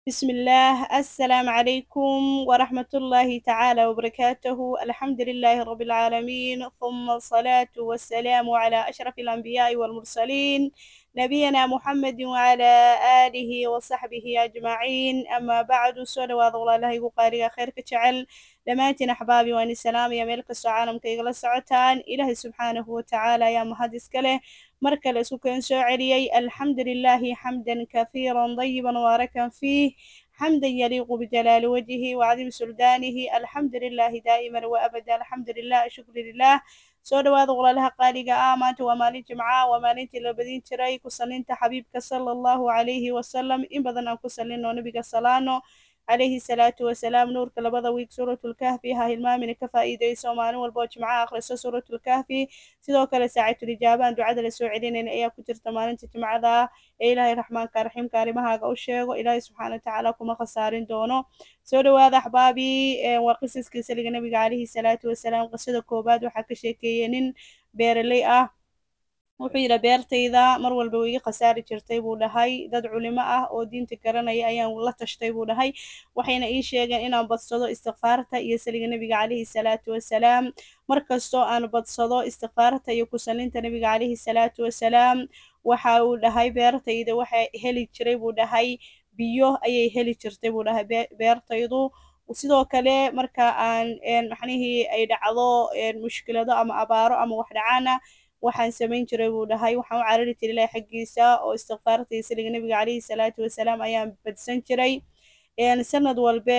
بسم الله. السلام عليكم ورحمة الله تعالى وبركاته. الحمد لله رب العالمين، ثم الصلاة والسلام على أشرف الأنبياء والمرسلين، نبينا محمد وعلى آله وصحبه أجمعين. أما بعد، soo dhawaada walaalahaygu qaaliga, khayrka jecel dhammaantiin, axbaabi, waan isalaamaya meel kastoo caalamka igala socotaan. Ilaahay subxaanahu watacaala ayaa mahad iska leh mar kale isku keen soo celiyey. Alxamdu lilaahi xamdan kathiira dayiban mubaarakan fiih, xamdan yaliiqu bijalaali wajhihi wacadiim suldaanihi. Alxamdu lilaahi daa'iman wa abada. Alxamdu lilah, shukri lilah. Soo dhawaada walaalaha qaaliga ah. Maanta waa maalin Jimca, waa maalintii la badin jiray ku salinta xabiibka sala Allahu calayhi wasalam. In badan aan ku salino nabiga, salaano calayhi salaatu wasalaam. Nuurka labada wiig, Suuratulkahfi ha hilmaamina, ka faa'iidayso. Maalin walba oo Jimca akhriso Suuratulkahfi. Sidoo kale saacatulijaabaan ducada la soo celinayna ayaa ku jirta maalinta Jimcada ee Ilaahay raxmaanka raxiimka arrimahaaga u sheego. Ilaahay subxaana watacaala kuma khasaarin doono. Soo dhawaada axbaabi. Waa qisaskii saliga nabiga calayhi salaatu wasalaam. Qisada koobaad waxaa ka sheekeeyey nin beeraley ah. Wuxuu yidhi: "Beertayda mar walba way iga khasaari jirtay," buu dhahay. "Dad culimo ah oo diinta garanaya ayaan la tashtay," buu dhahay. "Waxayna ii sheegeen inaan badsado istikfaarta iyo saliga nabiga calayhi salaatu wasalaam. Mar kastoo aan badsado istikfaarta iyo kusalinta nabiga calayhi salaatu wasalaam," waxa uu dhahay, "beertayda waxay heli jiray," buu dhahay, "biyo ayay heli jirtay," buu dhahay, "beertaydu. Sidoo kale marka aan macnihii ay dhacdo mushkilado ama abaaro ama wax dhacaana, waxaan samayn jiray," buu dhahay, "waxaan u carari jiray Ilahay xaggiisa oo istikfaarta iyo saliga nabiga calayhi salaatu wasalaam ayaan badsan jiray. Sanad walbe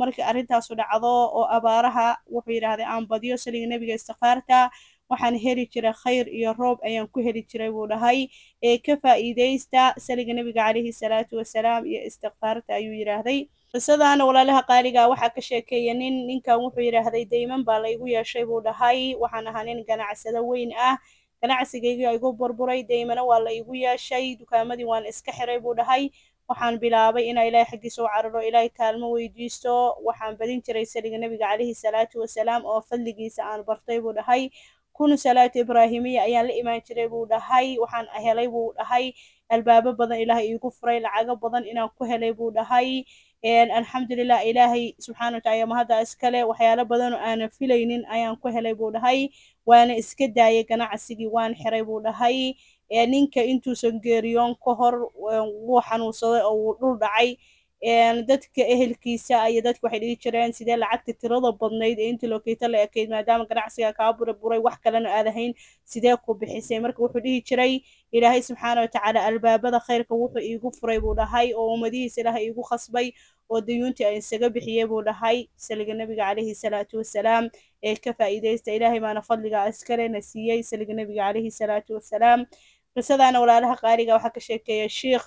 markii arrintaasu dhacdo oo abaaraha," wuxuu yidhahday, "aan badiyo saliga nabiga, istikfaarta, waxaan heli jiray khayr iyo roob ayaan ku heli jiray," buu dhahay. "Ee ka faa'iidaysta saliga nabiga calayhi salaatu wasalaam iyo istikfaarta," ayuu yidhaahday. Qisadaana, walaalaha qaaliga, waxaa ka sheekeeya nin. Ninkan wuxuu yidhaahday: "Deyman baa laygu yeeshay," buu dhahay. "Waxaan ahaa nin ganacsado weyn ah. Ganacsigaygii igu burburay, deymana waa la igu yeeshay. Dukaamadii waan iska xiray," buu dhahay. "Waxaan bilaabay inaa Ilaahay xaggiisa u cararo, Ilaahay kaalmo weydiisto. Waxaan badin jiray saliga nabiga calayhi salaatu wasalaam oo fadligiisa aan bartay," buu dhahay. "1000 salaatu ibraahimiya ayaan la imaan jiray," buu dhahay. "Waxaan helay," buu dhahay, "albaabo badan Ilaahay iigu furay, lacago badan inaan ku helay," buu dhahay. "Alxamdulilah, Ilaahay subxaana wataala mahadda iskale. Waxyaalo badan oo aanan filaynin ayaan ku helay," buu dhahay. "Waana iska daayay ganacsigii, waan xiray," buu dhahay. Ninka intuusan geeriyoon ka hor wuu xanuunsaday oo wuu dhul dhacay. Dadka ehelkiisa iyo dadka waxay dhihi jireen: "Sidee lacagta tirada badnayd ee inta lokeeta la ekayd, maadaama ganacsiga kaa burburay, wax kalena aad ahayn, sidee ku bixisay?" Marka wuxuu dhihi jiray: "Ilaahay subxaana watacaala albaabada khayrka wuxuu iigu furay," buu dhahay, "oo ummadihiisa Ilaahay iigu khasbay oo dayuuntii aan isaga bixiyey," buu dhahay, "saliga nabiga calayhi salaatu wasalaam. Ee ka faa'iidaysta, Ilaahay baana fadliga iskale na siiyey saliga nabiga calayhi salaatu wasalaam." Qisadaana, walaalaha qaaliga, waxaa ka sheekeeya shiikh.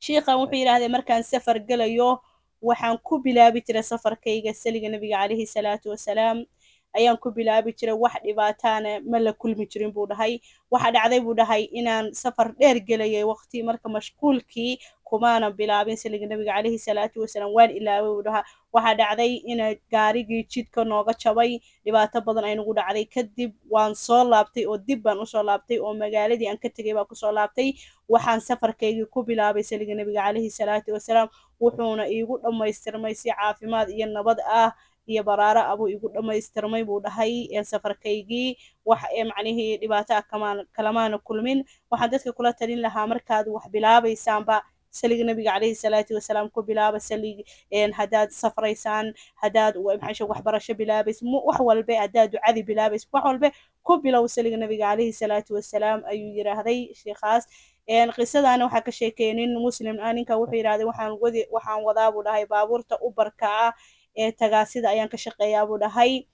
Shiikhan wuxuu yidhaahday: "Markaan safar gelayo, waxaan ku bilaabi jiray safarkayga saliga nabiga calayhi salaatu wasalaam ayaan ku bilaabi jiray. Wax dhibaataana ma la kulmi jirin," buu dhahay. "Waxa dhacday," buu dhahay, "inaan safar dheer gelayay waqti. Marka mashquulkii kumaanan bilaabin saliga nabiga calayhi salaatu wasalaam, waan ilaaway," buu dhahaa. "Waxaa dhacday ina gaarigii jidka nooga jabay, dhibaato badan ay nagu dhacday. Kadib waan soo laabtay oo dib baan usoo laabtay oo magaaladii aan ka tegay baan kusoo laabtay. Waxaan safarkaygii ku bilaabay saliga nabiga calayhi salaatu wasalaam, wuxuuna iigu dhammaystirmay si caafimaad iyo nabad ah iyo baraaro abuu igu dhammaystirmay," buu dhahay, "safarkaygii. Wax macnihii dhibaato ah kalamaana kulmin. Waxaan dadka kula talin lahaa, markaad wax bilaabaysaanba saliga nabiga calayhi salaatu wasalaam ku bilaaba. Salig haddaad safraysaan, haddaad maxaa waxbarasho bilaabaysa, wax walbe, haddaad ducadii bilaabaysa, wax walbe ku bilow saliga nabiga calayhi salaatu wasalaam," ayuu yiraahday sheikhaas. Qisadaana waxaa ka sheekeeyay nin muslim ah. Ninka wuxuu yidhahday: "Waxaan wadi, waxaan wadaa," buu dhahay, "baabuurta Uberka ah ee tagaasida ayaan ka shaqeeyaa," buu dhahay.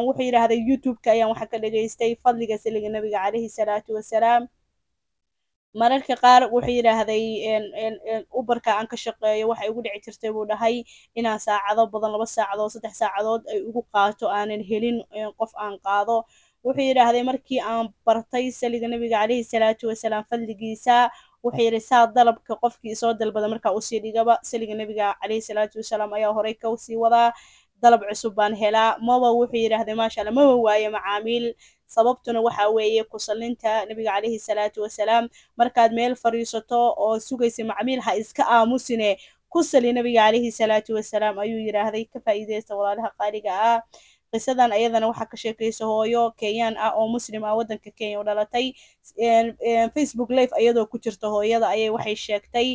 Wuxuu yidhahday: "YouTube-ka ayaan waxaa ka dhageystay fadliga saliga nabiga calayhi salaatu wasalaam. Mararka qaar," wuxuu yidhaahday, "Uberka aan ka shaqeeyo waxay igu dhici jirtay," buu dhahay, "inaan saacado badan, 2 saacadood, 3 saacadood ay igu qaato aanan helin qof aan qaado." Wuxuu yidhaahday: "Markii aan bartay saliga nabiga calayhi salaatu wasalaam fadligiisa," wuxuu yidhi, "saa dalabka qofkii soo dalbada markaa usii dhigaba, saliga nabiga calayhi salaatu wasalaam ayaa horey kasii wadaa, dalab cusub baan helaa. Maba," wuxuu yidhaahday, "maasha Allah, maba waayo macaamiil. Sababtuna waxa weeye kusalinta nabiga calayhi salaatu wasalaam. Markaad meel fadhiisato oo sugaysa macmiil, ha iska aamusine, Ku sali nabiga calayhi salaatu wasalaam ayuu yidhaahday. Ka faa'iideysta walaalaha qaaliga ah. Qisadan ayadana waxaa ka sheekaysa hooyo Kenyaan ah oo Muslim ah, waddanka Kenya u dhalatay. Facebook Live iyadoo ku jirta hooyada ayay waxay sheegtay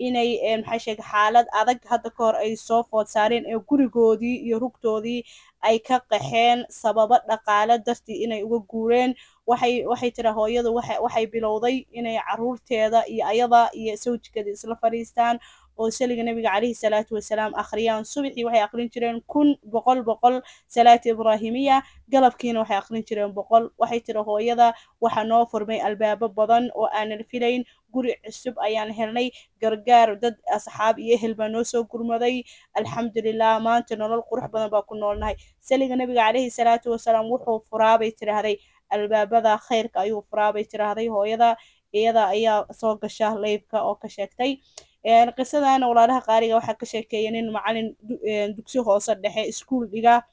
inay, maxay sheegay, xaalad adag hadda ka hor ay soo food saareen ee gurigoodii iyo rugtoodii ay ka qaxeen sababo dhaqaale dartii inay uga guureen. Waxay tira hooyadu waxay bilowday inay caruurteeda iyo ayada iyo sawjkeeda isla fadhiistaan oo saliga nabiga calayhi salaatu wasalaam akhriyaan. Subaxii waxay akhrin jireen 1000 100 salaati ibraahimiya, galabkiina waxay akhrin jireen 100. Waxay tiri hooyada, waxaa noo furmay albaabo badan oo aanan filayn, guri cusub ayaan helnay, gargaar dad asxaab iyo ehel baa noo soo gurmaday, alxamdulilah, maanta nolol qurux badan baa ku noolnahay. Saliga nabiga calayhi salaatu wasalaam wuxuu furaabay tiraahday albaabada khayrka ayuu furaabay tiraahday hooyada. Iyada ayaa soo gasha liveka oo ka sheegtay qisadana. Walaalaha qaaliga, waxaa ka sheekeeya nin macalin dugsi hoose dhexe iskuul dhiga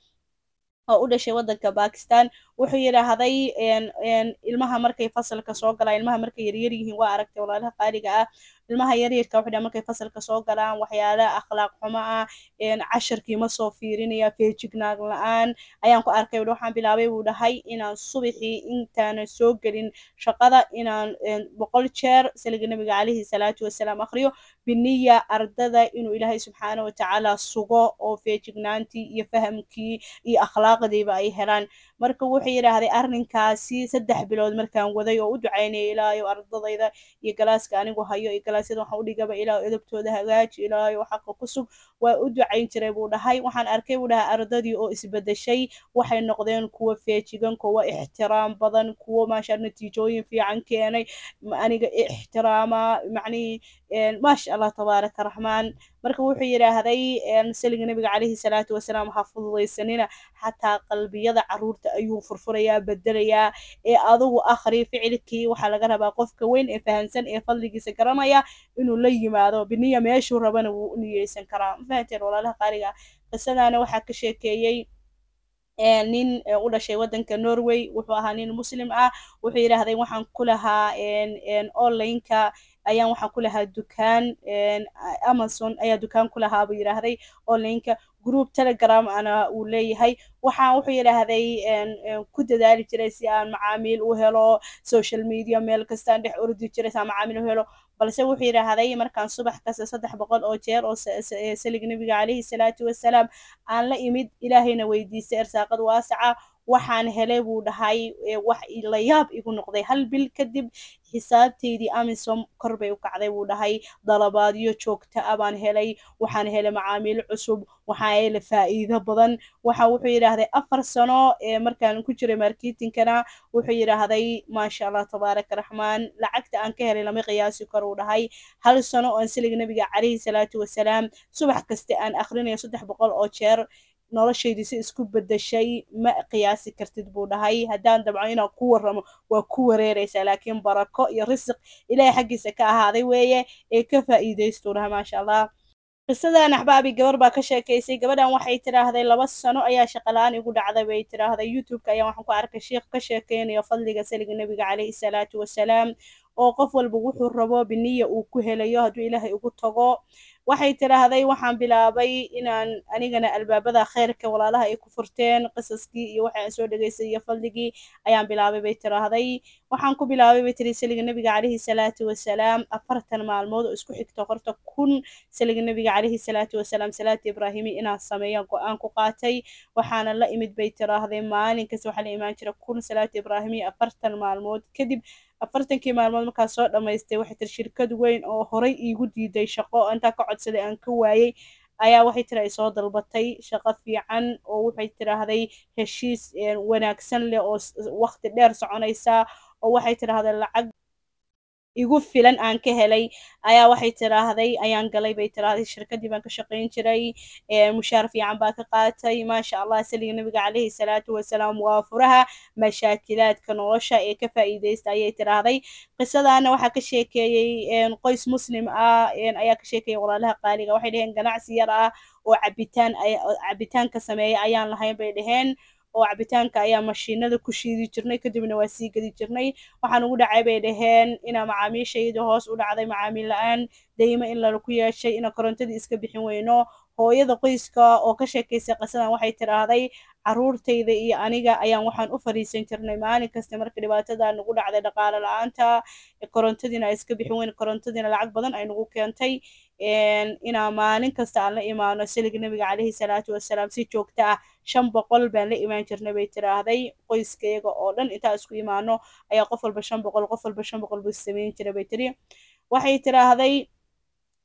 oo u dhashay waddanka Bakistan. Wuxuu yidhaahday, ilmaha markay fasalka soo galaan, ilmaha markay yaryar yihiin, waa aragtay walaalaha qaaliga ah, ilmaha yaryarka, wuxuu dhahay markay fasalka soo galaan waxyaala akhlaaq xumo ah, casharkii ma soo fiirinaya, feejignaan la-aan ayaan ku arkay. Waxaan bilaabay, buu dhahay, inaan subaxii intaanan soo gelin shaqada inaan 100 jeer saliga nabiga calayhi salaatu wasalaam akhriyo, biniya ardada inuu Ilaahay subxaana watacaala sugo oo feejignaantii iyo fahamkii iyo akhlaaqdiiba ay helaan. Marka wuxuu yidhaahday, arrinkaasi 3 bilood markaan waday oo u ducaynaya, Ilaahayo ardadayda iyo galaaska anigu hayo iyo galaasyada waxaan u dhigaba, Ilaahu edabtooda hagaaji, Ilaahayo xaqa ku sug, waa u ducayn jiray, buu dhahay. Waxaan arkay, buu dhahay, ardadii oo isbedeshay. Waxay noqdeen kuwo feejigan, kuwo ixtiraam badan, kuwo maasha natiijooyin fiican keenay, aniga ixtiraama, macnihii maasha Allah tabaaraka raxmaan. Marka wuxuu yidhaahday, saliga nabiga calayhi salaatu wasalaam ha fududaysanina, xataa qalbiyada caruurta ayuu furfurayaa, bedelayaa ee adugu akhri. Ficilkii waxaa laga rabaa qofka weyn ee fahamsan ee fadligiisa garanaya inuu la yimaado biniya, meeshuu rabana wuu u niyeysan karaa. Ma fahanteen walaalaha qaaliga? Qisadaana waxaa ka sheekeeyey nin u dhashay waddanka Norway. Wuxuu ahaa nin Muslim ah. Wuxuu yidhaahday, waxaan ku lahaa online-ka ayaan waxaan ku lahaa dukaan, Amazon ayaa dukaan ku lahaa, buu yidhaahday, online-ka group Telegram ana uu leeyahay. Waxaan, wuxuu yidhaahday, ku dadaali jiray si aan macaamiil u helo, social media meel kastaan dhex ordi jiray si aan macaamiil u helo. Balse wuxuu yidhaahday, markaan subax kasta 300 oo jeer oo saliga nabiga calayhi salaatu wasalaam aan la imid, Ilaahayna weydiistay irsaaqad waasaca, waxaan helay, buu dhahay, wax la yaab igu noqday. Hal bil kadib xisaabtaydii Amazon kor bay u kacday, buu dhahay. Dalabaadyo joogta ah baan helay, waxaan helay macaamiil cusub, waxaan helay faa'iido badan. Waxa wuxuu yidhaahday, 4 sano markaan ku jiray marketingkana, wuxuu yidhaahday, maasha Allah tabaaraka raxmaan, lacagta aan ka helay lama qiyaasi karo, uu dhahay. Hal sano oo aan saliga nabiga calayhi salaatu wasalaam subax kasta aan akhrinayo 300 oo jeer, noloshaydii si isku bedeshay ma qiyaasi kartid, buu dhahay. Haddaan dabco inaan ku warramo waa ku wareereysaa, laakiin barako iyo risiq Ilaahay xaggiisa ka ahaaday weeye ee ka faa'iidaystuu dhahay, maasha Allah. Qisadan axbaabi gabar baa ka sheekaysay. Gabadhan waxay tiraahday, 2 sano ayaa shaqo la-aan igu dhacday, bay tiraahday. YouTube-ka ayaa waxaan ku arkay sheikh ka sheekeynaya fadliga saliga nabiga calayhi salaatu wasalaam, oo qof walba wuxuu rabo biniya uu ku helayo hadduu Ilaahay ugu tago. Waxay tiraahday, waxaan bilaabay inaan anigana albaabada khayrka walaalaha ay ku furteen, qisaskii iyo waxa aan soo dhegaystay iyo fadligii ayaan bilaabay, bay tiraahday. Waxaan ku bilaabay, bay tiri, saliga nabiga calayhi salaatu wasalaam 40 maalmood oo isku xigta horta 1000 saliga nabiga calayhi salaatu wasalaam, salaata ibraahimi, inaan sameeyo go-aan ku qaatay. Waxaana la imid, bay tiraahday, maalin kasta waxaa la imaan jira 1000 salaata ibraahimi 40 maalmood. Kadib 40-kii maalmood markaa soo dhamaystay, waxay tiri, shirkad weyn oo horay iigu diiday shaqo intaa ka codsaday aan ka waayey ayaa, waxay tiri, ay soo dalbatay shaqo fiican oo, waxay tiraahday, heshiis wanaagsan leh oo waqti dheer soconaysa, oo waxay tiraahday lacag igu filan aan ka helay ayaa, waxay tiraahday, ayaan galay, bay tiraahday. Shirkadii baan ka shaqayn jiray, mushaar fiican baa ka qaatay, maasha Allah. Saliga nabiga calayhi salaatu wasalaam waa furaha mashaakilaadka nolosha ee ka faa'iidaysta, ayay tiraahday. Qisadaana waxaa ka sheekeeyey qoys Muslim ah ayaa ka sheekeeyey. Walaalaha qaaliga, waxay dheheen, ganacsi yar ah oo cabitaan cabitaanka sameeya ayaan lahayn, bay dheheen. Oo cabitaanka ayaa mashiinada ku shiidi jirnay, kadibna waa sii gadi jirnay. Waxaan ugu dhacay, bay dhaheen, inaa macaamiishayda hoos u dhacday, macaamiil la-aan, daymo in lala ku yeeshay, inaan korontadii iska bixin weyno. Hooyada qoyska oo ka sheekaysay qisadan waxay tiraahday, caruurtayda iyo aniga ayaan waxaan u fariisan jirnay maalin kasta marka dhibaatada nagu dhacday, dhaqaale la-aanta, korontadiina ay iska bixin weyn, korontadiina lacag badan ay nagu keentay, inaa maalin kasta aan la imaano saliga Nabiga caleyhi salaatu wasalaam si joogto ah. 500 baan la imaan jirnay, bay tiraahday. Qoyskayaga oo dhan intaa isku imaano ayaa qof walba 500, qof walba 500 buu samayn jiray, bay tiri. Waxay tiraahday,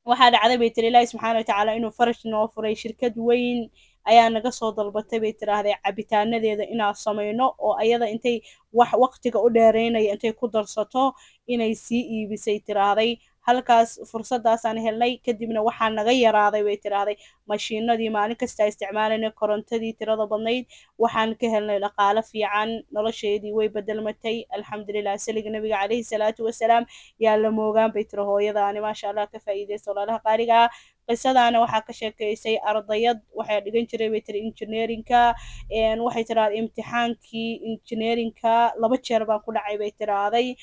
waxaa dhacday, bay tiri, Ilaahi subxaana watacaala inuu faraj noo furay. Shirkad weyn ayaa naga soo dalbatay, bay tiraahday, cabitaanadeeda inaan samayno, oo ayada intay wax waqtiga u dheereynaya intay ku darsato inay sii iibisay, tiraahday. Halkaas fursadaasaan helnay. Kadibna waxaa naga yaraaday, bay tiraahday, mashiinadii maalin kasta isticmaalanay, korontadii tirada badnayd. Waxaan ka helnay dhaqaalo fiican, nolosheedii way bedelmatay, alxamdulilah. Saliga Nabiga caleyhi salaatu wasalaam yaa la moogaan, bay tiri hooyadaani. Maasha Allah, ka faa'iidaysta walaalaha qaaliga ah. Qisadaana waxaa ka sheekeysay ardayad waxay dhigan jiray, bay tiri, engineerinka. Waxay tiraahday, imtixaankii engineerinka laba jeer baan ku dhacay, bay tiraahday.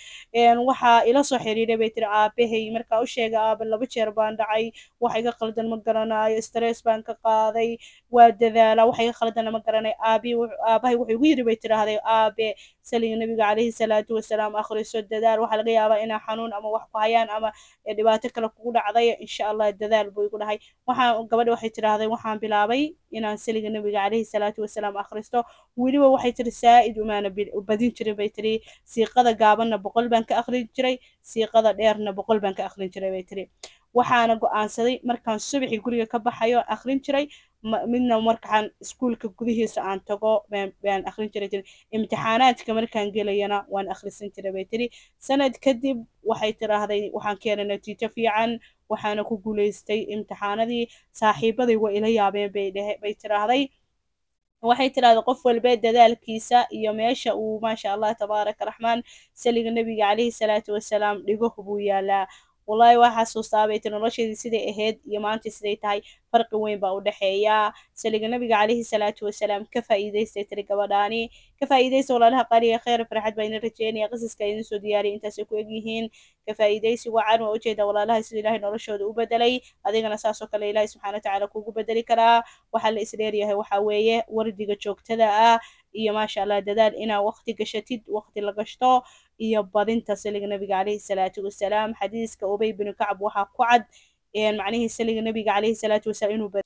Waxaa ila soo xiriiray, bay tiri, aabahay. Markaa u sheegay, aaba, laba jeer baan dhacay, wax iga qaldan ma garanaayo, stress baan ka qaaday, waa dadaalaa, wax iga qaldana ma garanay. Aabi, aabahay wuxuu igu yiri, bay tiraahday, aabe, saliga Nabiga caleyhi salaatu wasalaam akhriso, dadaal, waxaa laga yaabaa inaa xanuun ama wax ku hayaan ama dhibaato kale kugu dhacday, insha Allah dadaal, buu igu dhahay. Waxaan gabadha waxay tiraahday, waxaan bilaabay inaan saliga Nabiga caleyhi salaatu wasalaam akhristo. Weliba waxay tiri, saa-id umaana badin jirin, bay tiri. Siiqada gaabanna 100 baan ka akhrin jiray, siiqada dheerna 100 baan ka akhrin jiray, bay tiri. Waxaana go-aansaday markaan subaxii guriga ka baxayo akhrin jiray, midna markaan iskuulka gudihiisa aan tago baan akhrin jiray tiri. Imtixaanaadka markaan gelayana waan akhrisan jiray, bay tiri. Sanad kadib, waxay tiraahday, waxaan keenay natiijo fiican, waxaana ku guulaystay imtixaanadii. Saaxiibaday waa ila yaabeen, bay dhehe, bay tiraahday. Waxay tiraahday, qof walba dadaalkiisa iyo meesha uu, maasha Allah tabaaraka raxmaan, saliga Nabiga caleyhi salaatu wasalaam dhigo buu yaalaa. Wallahi waa xasuustaa, bay tiri, nolosheedii siday ahayd iyo maanta siday tahay, farqi weyn baa u dhexeeya. Saliga Nabiga caleyhi salaatu wasalaam ka faa'iidaystay, tiri gabadhaani. Ka faa'iidaysta walaalaha qaaliga, kheyr farxad baa idin rajeynaya. Qisaska idin soo diyaariyay intaasay ku egyihiin. Ka faa'iidaysi wacan. Waa ujeeda walaalaha sida Ilaahay noloshooda u bedelay, adigana saasoo kale Ilaahay subxaana watacaala kugu bedeli karaa. Waxaa la isdheeryahay waxaa weeye wardiga joogtada ah iyo, maasha Allah, dadaal inaa waqti gashatid, waqti la gashto, iyo badinta saliga Nabiga caleyhi salaatu wasalaam. Xadiiska Ubay binu Kacab waxaa ku cad macnihii saliga Nabiga caleyhi salaatu wasalaam inuu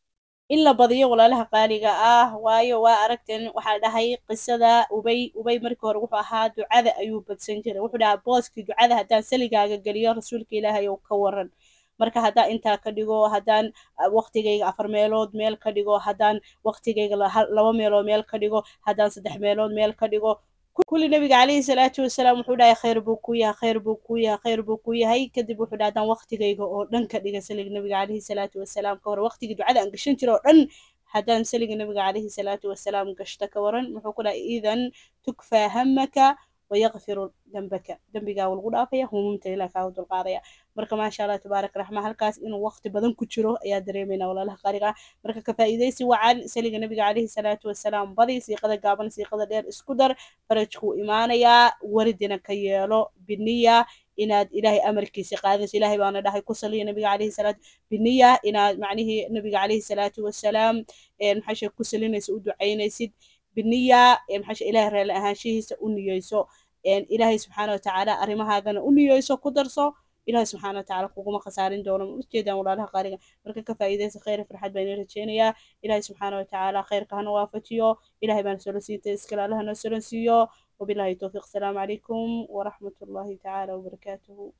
in la badiyo, walaalaha qaaliga ah. Waayo waa aragteen, waxaa dhahay qisada Ubay. Ubay markii hore wuxuu ahaa ducada ayuu badsan jiray. Wuxuu dhahaa, booskii ducada haddaan saligaaga geliyo, rasuulka Ilaahay oo ka waran? Marka haddaan intaa ka dhigo, haddaan waqtigayga afar meelood meel ka dhigo, haddaan waqtigayga laba meelood meel ka dhigo, haddaan saddex meelood meel ka dhigo, kulli Nabiga caleyhi salaatu wasalaam wuxuu dhahay, khayr buu ku yahay, khayr buu ku yahay, khayr buu ku yahay. Kadib wuxuu dhahay, haddaan waqtigayga oo dhan ka dhiga saliga Nabiga caleyhi salaatu wasalaam ka waran? Waqtigii ducada aan gashan jira oo dhan haddaan saliga Nabiga caleyhi salaatu wasalaam gashta ka waran? Muxuu ku dhahay? Idan tukfaa hamaka wayakfiru dambaka, dembigaa lagu dhaafaya, humumta Ilaah kaaga dulqaadaya. Marka maasha Allah tabaarak raxma, halkaas inuu waqti badan ku jiro ayaa dareemayna, walaalaha qaaliga ah. Marka ka faa'iidaysi wacan. Saliga Nabiga caleyhi salaatu wasalaam badi, siiqada gaaban, siiqada dheer isku dar, farajkuu imaanayaa. Waridina ka yeelo biniya inaad Ilaahay amarkiisa qaadayso. Ilaahay baana dhahay ku saliya Nabiga caleyhi salaatu biniya, inaad macnihii Nabiga caleyhi salaatu wasalaam maxaa sheeg ku salinayso, u ducaynaysid biniya, maxaa Ilaahay reele ahaanshihiisa u niyeyso, Ilaahay subxaana watacaala arrimahaagana u niyeyso, ku darso. Ilaahay subxaana watacaala kuguma khasaarin doono. Ma ujeedaan walaalaha qaaliga? Marka ka faa'iidaysa, khayr farxad baan idin rajeynayaa. Ilaahay subxaana watacaala khayrka hana waafajiyo. Ilaahay baan solo siintay iskale, Allaha noo solon siiyo. Wabillahi towfiiq. Asalaamu calaykum waraxmat ullahi tacaala wabarakaatuhu.